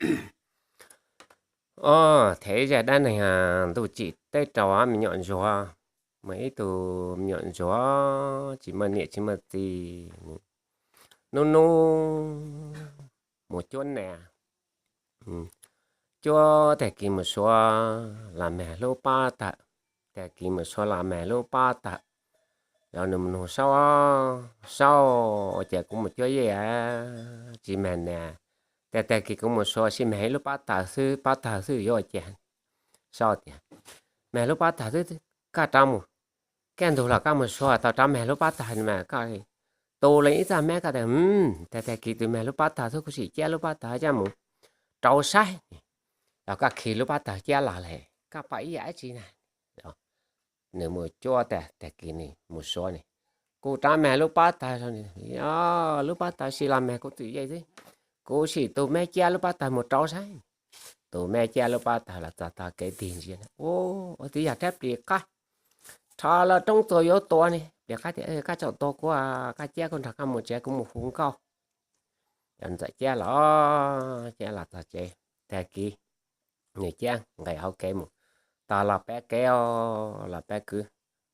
O, thev zaj dab neeg ntuj tsim teb rau me nyuam ntsuag, muaj ib tug me nyuam ntsuag tsis muaj niam tsis muaj txiv, nub nub mus cuab nas, cuab tag kis mus suav las mag hlub pab tawm, tag kis mus suav las mag hlub pab tawm. Los nws mus nug Saub, Saub, ua cas kuv mus cuab yej tsis mag nas, tag tag kis kuv mus suav sis mag ib lub pab tawg xwb, pab tawg xwb yuav ua cas? Saub tias, mag lub pab tawg xwb, koj rov mus, kaj ntug los koj mus suav tau rov mag lub pab tawg mas koj tu li ib txoj mab koj tias, tag tag kis tus mag lub pab tawg xwb kuv sim ciab lub pab tawg coj mus rau saib, los koj khi lub pab tawg ciab los li koj pom ib yam dab tsi na. Nws mus cuab tag tag kis nws mus suav ni, kuv rov mag lub pab tawg, lub pab tawg sis los mag kuv txwm yej xwb, kuv sim tus mab ciab lub pab tawg mus rau saib. Tus mab ciab lub pab tawg los txog tog kev tig ntsia, ua, ua tib yog rab plis qab rho los roob txuas yuav tua ne. Plis qab tias, koj tseem tua kuv, koj ciab kuv nrog koj mus tsev kuv mus hu nkauj. Cov ntxawm ciab los, ciab los txog tsev, tag kis nws ciab nqes hauv kev mus, tog los pab kev os, los pab kwv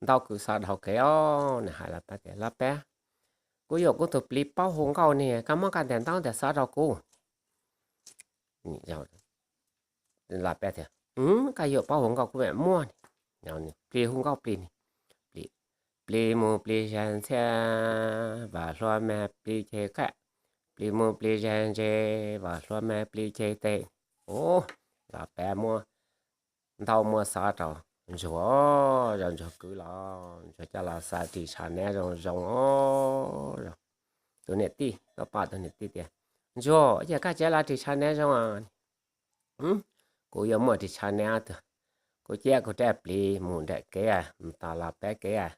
ntaub kwv xov dhau kev os, nws hais los pab tias, los pab, kuv yuam kuv tus plis paub hu nkauj ne, koj muab koj ntawm ntaub ntawm xov rau kuv. Los pab tias, koj yuam paub hu nkauj kuv mam muab ne. Plis hu nkauj plis ne, plis mus plis zag ntxhiab, vam hlua mag plis ceg qaj, plis mus plis zag ntse, vam hlua mag plis ceg teg. Los pab muab ntaub muab xov rau ntsuag, zoo ntsuag kwv los, ntsuag coj los xaws ris tsho nab zoo zoo os. Tus niam tij tuaj pom tus niam tij tias, ntsuag, ua cas koj tsev los ris tsho nab zoo? Kuv yuav muaj ris tsho nab tuag, kuv ciab kuv rab plis mus nram kev, mus tos los pab kev,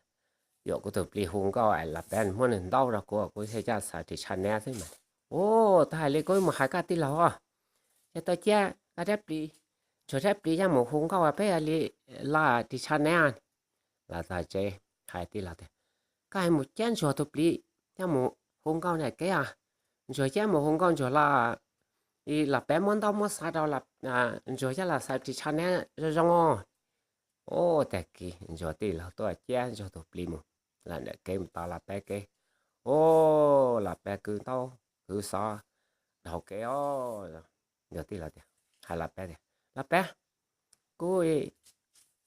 yuam kuv tus plis hu nkauj los pab muab nws ntaub rau kuv, kuv thiaj coj xaws ris tsho nab xwb mas. Ua, tau hais li kuv mus hais koj tij laug os, yog tau ciab koj rab plis, ntsuag rab plis coj mus hu nkauj peb li los ris tsho nab. Los txog tsev hais tij laug tias, koj hais mus ciab ntsuag tus plis coj mus hu nkauj nram kev os, ntsuag ciab mus hu nkauj ntsuag los, los pab muab ntaub muab xov rau, ntsuag coj los xaws ris tsho nab zoo zoo os. Ua, tag kis ntsuag tij laug tuaj ciab ntsuag tus plis mus, los nram kev mus tos los pab kev. Ua, los pab kwv ntaub kwv xov dhau kev os. Ntsuag tij laug tias, hais los pab tias, los pab, kuv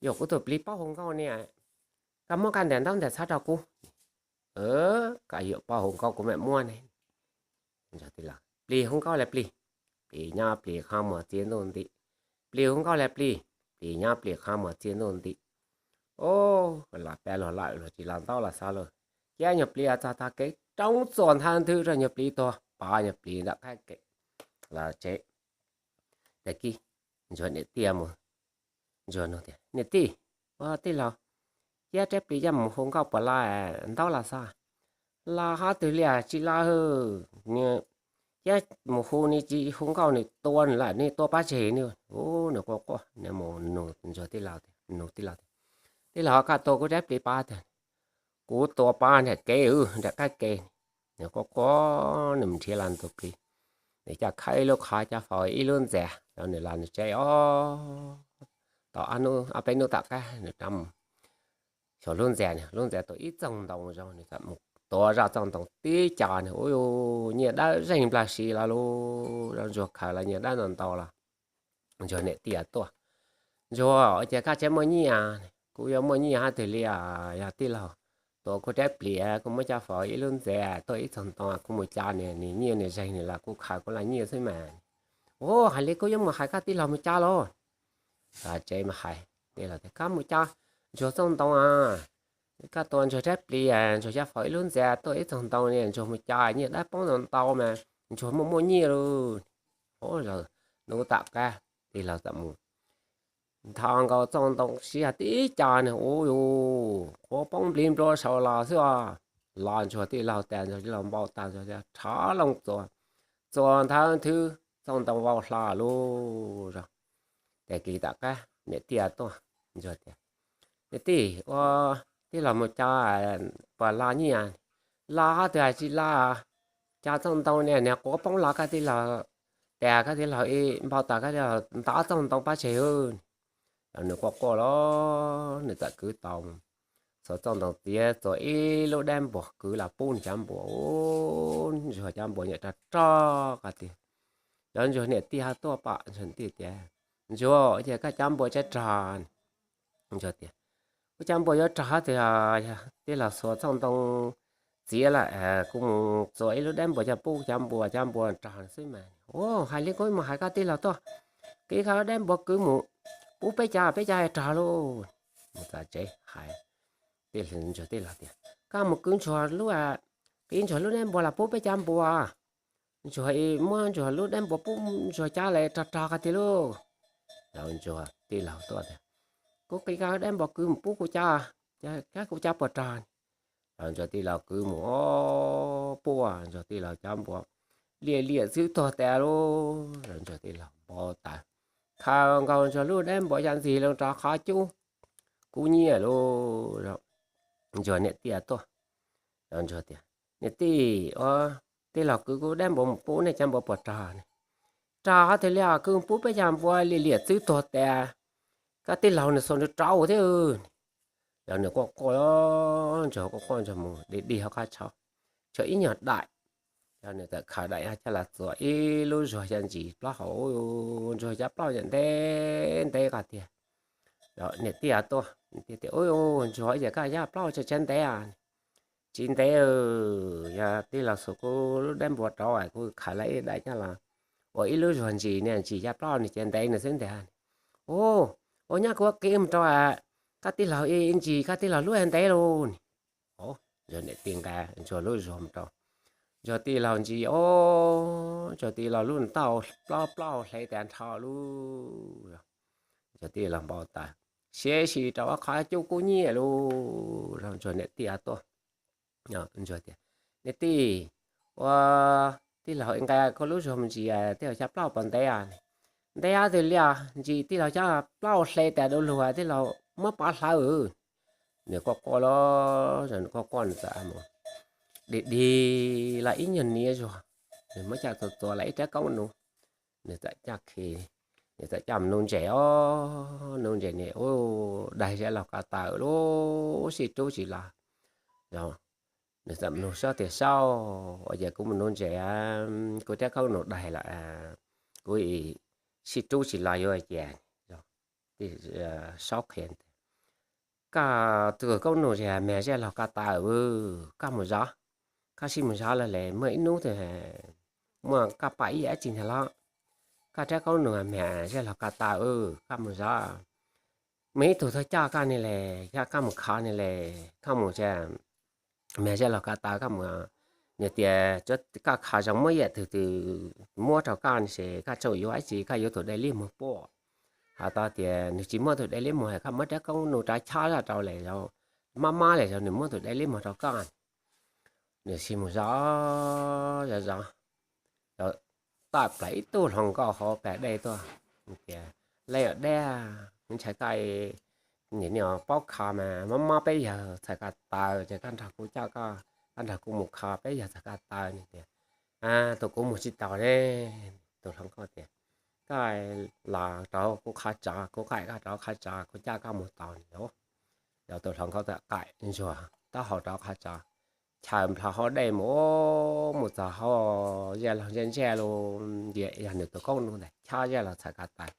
yuam kuv tus plis paub hu nkauj ne, koj muab koj ntawm ntaub ntawm xov rau kuv. Koj yuam paub hu nkauj kuv mam muab ne. Plis hu nkauj los plis, plis nyob plis qhov muag txiaj ntuj nti. Plis hu nkauj los plis, plis nyob plis qhov muag txiaj ntuj nti. Ua, los pab luag lawm luag tsis los ntaub los xov lawm, ciab nyuag plis txog tog kev roob txuas nthawv nthwv rau nyuag plis tuag, pov nyuag plis ntawm qab kev los tsev. Tag kis ntsuag niam tij mus, ntsuag nug tias, niam tij, ua tij laug, ciab rab plis coj mus hu nkauj puas los ntaub los xov? Los qhov twg li tsis los, ciab mus hu nws tsis hu nkauj nws tua nws lawm, nws tua pov tseg nws. Nws quaj quaj, nws mus nug ntsuag tij laug, nug tij laug tias, tij laug, koj tua kuv rab plis pov twg? Kuv tua pov nram kev, nram qab kev. Nws quaj quaj, nws mus nrhiav los tus plis, nws coj khawb ib lub qhov coj faus ib lub ntxa rau nws los nws tsev os. Tau ob peb hnub tom qab nws rov mus xyuas lub ntxa, lub ntxa tuav ib txoog ntoo zoo, nws txawm mus tuav zoj txooj ntoo tib co nws, ua, nyiaj dawb zeeg nplawg si los lug, ntsuag khaws los nyiaj dawb ntau ntau los. Ntsuag niam tij tuaj, ntsuag, ua cas koj tsev muaj nyiaj? Kuv yuav muaj nyiaj qhov twg li, yog tij laug tua kuv rab plis, kuv muab coj faus ib lub ntxa tuaj ib txoog ntoo, kuv mus co nws, nws nyiaj nws zeeg nws los kuv khaws kuv los nyiaj xwb mas. Ua, hais li kuv yuav mus hais koj tij laug mus co lauj. Tsev mus hais, tij laug tias, koj mus co ntsuag txooj ntoo, koj tua ntsuag rab plis, ntsuag coj faus ib lub ntxa tuaj ib txoog ntoo, ntsuag mus co nyiaj dawb poob ntau ntau mas ntsuag muaj muaj nyiaj lauj. Ua, hnub tom qab tij laug txawm mus ntho nkaus txooj ntoo sib tib co nws, ua, qhuav poob nplig nplua saud los xwb os. Los ntsuag tij laug tas, ntsuag tij laug npau tas, ntsuag rhov loo txuas, txuas nthawv nthwv txooj ntoo vau hlo lug zog. Tag kis tom qab niam tij tuaj, ntsuag tias, niam tij, ua, tij laug mus co puas los nyiaj? Los qhov twg tsis los, co txooj ntoo niag niag quav poob los koj tij laug tas koj tij laug, npau taws koj tij laug nta ob txooj ntoo pab tseg. Los nws quaj quaj los nws txawm kwv tau, xuas txooj ntoo txiav txua ib lub dab npuas kwv los pub nws cov npua. Ntsuag cov npua nyuam rog rog qhov tiag. Cov ntsuag niam tij ho tuaj pom ntsuag niam tij tias, Ntsuag, ua cas koj cov npua tsawg rog? Ntsuag tias, Kuv cov npua yuav rog tiag, tij laug xuas txooj ntoo txiav lawm, kuv mus txua ib lub dab npuas coj pub cov npua, cov npua rog xwb mas. Hais li koj mus hais koj tij laug tuaj, kwv koj dab npuas kwv mus pub peb cov, peb cov rog lauj. Mus txog tsev hais ntsuag tij laug tias, Koj mus kwv ntsuag lub, kwv ntsuag lub dab npuas los pub peb cov npua. Ntsuag muab ntsuag lub dab npuas pub ntsuag cov lawm rog rog qhov tiag lauj. Los ntsuag tij laug tuaj tias, Kuv kwv koj dab npuas kwv mus pub kuv cov, kab kuv cov puas rog? Los ntsuag tij laug kwv mus ob puas, ntsuag tij laug cov npua liam liam txwb tuag tas lauj. Los ntsuag tij laug npau taws, khaws nkaus ntsuag lub dab npuas coj ntxig loo rau qhov cub kub nyiaj lauj. Ntsuag niam tij tuaj, los ntsuag tias, Niam tij, ua tij laug kwv kuv dab npuas mus pub nej cov npua puas rog ne? Rog qhov tiag li, kwv mus pub peb cov npua liam liam txwb tuag tas. Koj tij laug nws xuas nws rau thiab. Los nws quaj quaj, ntsuag quaj quaj ntsuag mus dig dig hauv qab tshauv, tshuav ib nyuag daim. Los nws txawm khaws daim coj los txua ib lub zuag cov ntsis plaub hau, ntsuag cov plaub ntev ntev qhov tiag. Los niam tij tuaj, niam tij tias, Ub, ntsuag, ua cas koj cov plaub tsawg tsawg ntev? Tsis ntev, yog tij laug xuas kuv lub dab npuas rau, kuv khaws lawm ib daim coj los ua ib lub zuag ntsis, niag ntsis cov plaub nws ces ntev nws xwb ntag. Ub, ua nyob kuv kev mus rau koj tij laug ib ntsis, koj tij laug lub ntev lauj. Ntsuag niam tij nqa ntsuag lub zuag mus rau ntsuag tij laug ntsis, ub, ntsuag tij laug lub ntaub plaub plaub hle tas nrho lauj. Ntsuag tij laug npau taws, siav si rau qhov cub kub nyiaj lauj. Ntsuag niam tij tuaj, ntsuag tias, Niam tij, ua tij laug nqa koj lub zuag mus ntsis, tij laug cov plaub puas ntev? Ntev twg li, ntsis tij laug cov plaub hle tas du lug, tij laug muab pov hlawv. Nws quaj quaj los, nws quaj quaj nws txawm mus dig dig los ib nyuag niav zuag, nws muab coj txua txua los ib rab koob nus, nws txawm coj khi, nws txawm coj mus nuv ntses os, nuv ntses ne, ub, daig zaj laug ko taw lub sij rub tsis los. Nws txawm mus nug Saub tias, Saub, ua cas kuv mus nuv ntses, kuv rab koob nus daig lawm, kuv sij rub tsis los yuav ua cas? Saub qhia tias, Koj tus koob nus me zaj laug ko taw, koj mus zov, koj sij mus zov los lawm muaj ib hnub twg muaj koj pom ib yam dab tsi ntag los. Koj rab koob nus me zaj laug ko taw, koj mus zov, muaj ib tug tuaj coj koj ne las, koj mus kho ne las, koj mus me zaj laug ko taw, koj mus, nws tias koj kho zoo muaj ib yam twg twg muab rau koj ne ces koj tseem yuav dab tsi, koj yuav tus dej liab muag puas? Hos tau tias nws tsis muab tus dej liab muag, koj muab rab koob nus rov chob zoj rau lawm, mob mob lawm, nws muab tus dej liab muag rau koj. Nws sij mus zov zov zov, tawm plaws ib tug hluas nkauj hauv pas dej tuaj tias, Leej yawm dab, ntshai koj niag niag paub kho mas mob mob peb yawg txhais ko taw ces koj nrog kuv coj, koj nrog kuv mus kho peb yawg txhais ko taw. Nws tias, Tus kuv mus tsis tau ne. Tus hluas nkauj tias, Koj los rau kuv qhov tso, kuv qaim koj rau qhov tso, kuv coj koj mus tau no. Yog tus hluas nkauj txawm qaim ntsuag taub hau rau qhov tso, chaws nplho hauv dej mus, mus txog hauv, zaj laug ntsej ntsej lus, yog nws tus koob nus ntag, chob zaj laug txhais ko taw.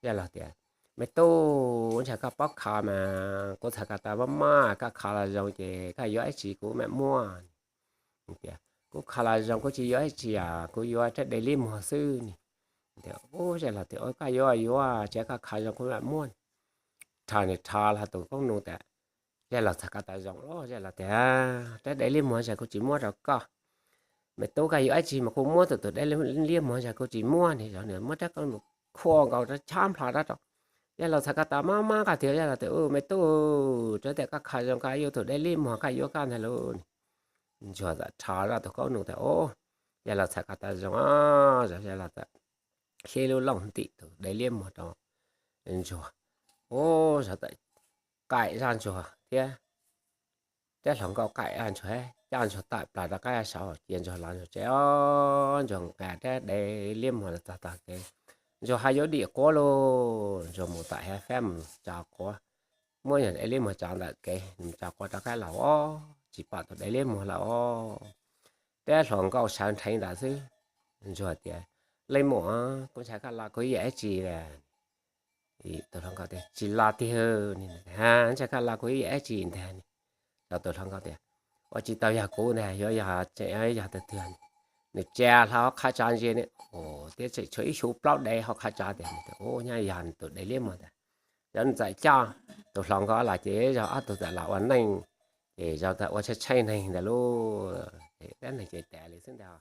Zaj laug tias, Me tub, ntshai koj paub kho mas, kuv txhais ko taw mob mob, koj kho los zoo ces koj yuav dab tsi kuv mam muab. Tias, Kuv kho los zoo kuv tsis yuav dab tsi, kuv yuav rab dej liab muag xwb ne. Ub, zaj laug tias, Koj yuav yuav, cia koj kho zoo kuv mam muab. Rho nws rho los tus koob nus tias, zaj laug txhais ko taw zoo los, zaj laug tias, Rab dej liab muag zaj kuv tsis muab rau koj. Me tub, koj yuav dab tsi mas kuv muab, tus tus dej liab muag zaj kuv tsis muab ne. Yog nws muab rab koob nus khua nkaus rau chob nplho rau, zaj laug txhais ko taw mob mob qhov tiag. Zaj laug tias, Me tub, tsuav tias koj kho zoo koj yuav tus dej liab muag, koj yuav koj ntag lauj. Ntsuag txawm rho zaj tus koob nus tias, Ub, zaj laug txhais ko taw zoo, zaj laug txawm hib lub looj ntim tus dej liab muag rau ntsuag. Ub, zaj txawm qaim zaj ntsuag thiab, rab hluas nkauj qaim zaj ntsuag, coj Ntsuag tawm plaws rov qab saud, cia Ntsuag los Ntsuag tsev os, Ntsuag nqa rab daim liab muag los txog tom kev, Ntsuag haj yuav dim quav lauj, Ntsuag mus tom hav fab mus tso quav, muab yog daim liab muag tso ntawm kev, mus tso quav rov qab los os, tsis pom tus daim liab muag lawm os. Rab hluas nkauj sawv nrheev ntawd xwb. Ntsuag tias, Leej muam, kuv ntshai koj los kuv ib yam dab tsi. Tus hluas nkauj tias, Tsis los tiag, ntshai koj los kuv ib yam dab tsi ntag. Tus hluas nkauj tias, Ua tsis tau yog kuv ntag, yuav yog, yog tus twg? Nws tsa hlo hauv qhov tso ntsia, ua tias tseem tshuav ib xyuv plaub daim hauv qhov tso tiag. Ua, nyob yog tus daim liab muag ntag. Cov ntxawm coj tus hluas nkauj los ces yog ob tug tawm los ua neej, ces yog tawm ua tshaib tshaib neeg ntawd lauj, ces dab neeg ces tas li xwb ntag.